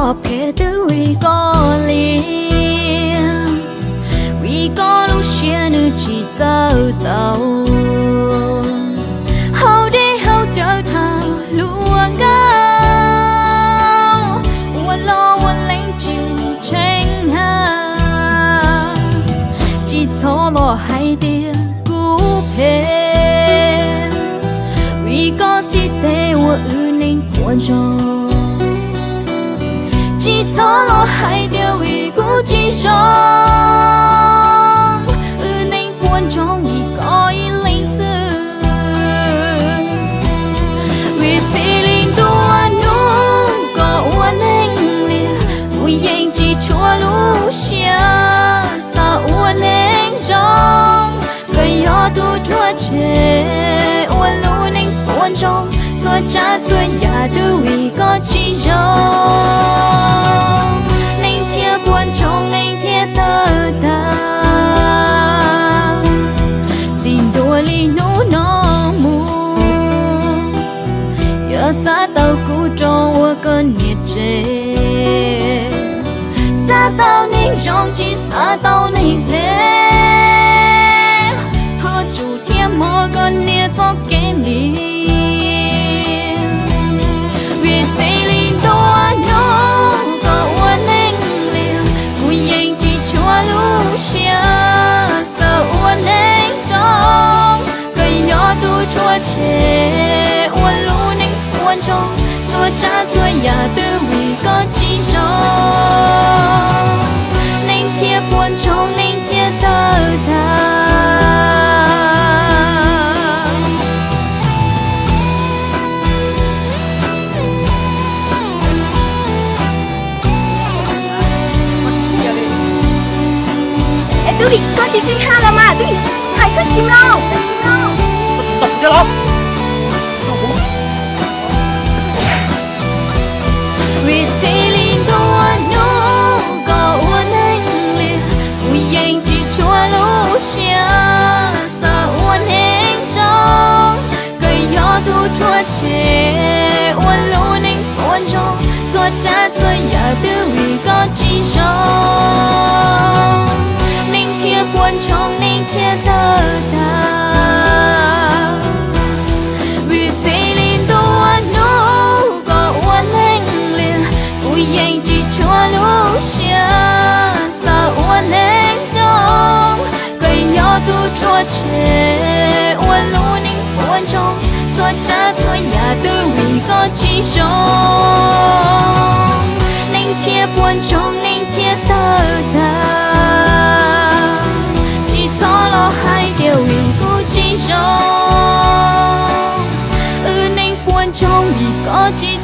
Ob peb twb vim koj li, vim koj lub siab nws tsis txawj tau. Haus dej haus cawv tham hluas nkauj, ua loj ua lees tsis tsheej hab. Tsis txhob los hais tias kuv phem, vim koj xib teb ua wb neej puas ntsoog. Tsis txhob los hais tias vim kuv tsis zoo, wb neej puas ntsoog vim koj ib leeg xwb. Vim txij li ntua hnub koj ua neeg liam, kuv yeej tsis tshua lub siab xav ua neeg zoo. Koj yog tus ruaj tshem ua lub neej puas ntsoog, txhua tsav txhua yam twb vim koj tsis zoo. Neeg thiaj puas ntsoog, neeg thiaj tawg tag. Txij ntua li hnub no mus, yog xav tau kuv rau ua koj niam tsev, xav tau neeg zoo tsis xav tau neeg phem, thov tsum thiab mog koj niam txoj kev li. Vim txij li ntua hnub koj ua neeg liam, kuv yeej tsis tshua lub siab xav ua neeg zoo. Koj yog tus ruaj tshem ua lub neej puas ntsoog, txhua tsav txhua yam twb vim koj tsis zoo. Neeg thiaj puas ntsoog, neeg thiaj tawg tag. Es twb vim koj tsis sib haj los mas twb vim txhais koj tsis mloog. Vim txij li ntua hnub koj ua neeg liam, kuv yeej tsis tshua lub siab xav ua neeg zoo. Koj yog tus ruaj tshem ua lub neej puas ntsoog, txhua tsav txhua yam twb vim koj tsis zoo. Neeg thiaj puas ntsoog, neeg thiaj tawg tag. Vim txij li ntua hnub koj ua neeg liam, kuv yeej tsis tshua lub siab xav ua neeg zoo. Koj yog tus ruaj tshem ua lub neej puas ntsoog, txhua tsav txhua yam twb vim koj tsis zoo. Neeg thiaj puas ntsoog, neeg thiaj tawg tag. Tsis txhob los hais tias vim kuv tsis zoo, wb neej puas ntsoog vim koj tsis